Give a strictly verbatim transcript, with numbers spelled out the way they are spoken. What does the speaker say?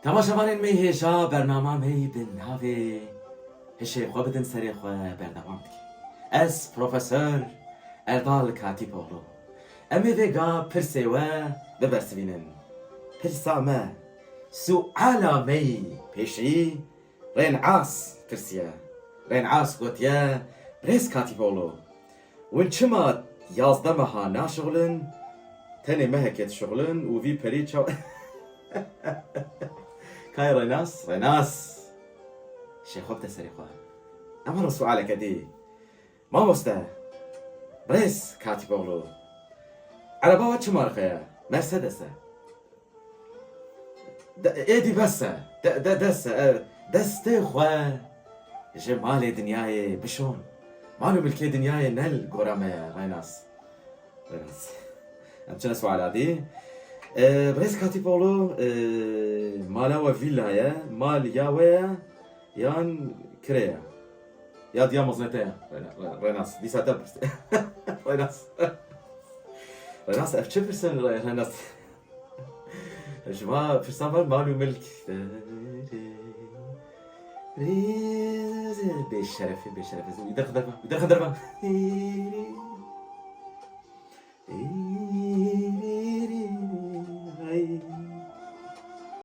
Temaşevanên me hêja, bernama me bi navê Hişê xwe bidin serê xwe berdewam dike. Ez Profesor Erdal Katîpoğlu. Em ê vêga pirsê we bibersivînin. Pirsa me, suala me yî pêşî Rênas pirsiye. Rênas gotiye, Birêz Katîpoğlu, hûn çima yazdeh meha naşixulin, tenê mehekê dişixulin û vî perî çaw... Kayê Rênas, Rênas. Şêxo bide serê xwe. Ema re sualeke dî. Mamoste, Birêz Katîpoğlu, ereba we çi marka ye? Mercedes e. De, êdî bes e. De, de, des e. E, destê xwe ji malê dinyayê bişon. Mal û milkê dinyayê ne li gora me ye, Rênas. Rênas. Em çine suala dî. E, Birêz Katîpoğlu, e, mala we vîla ye, mal ya we ye, yan kirê ye? Ya diya mezine te ye? Rêna-, Rê-, Rênas. Dîsa te pirse. Rênas. Rênas, ev çi pirsin, Rê-, Rênas? Ji va pirsan var mal û milk. Bêşerefî, bêşerefî. Wî derxin derva, wî derxin derva.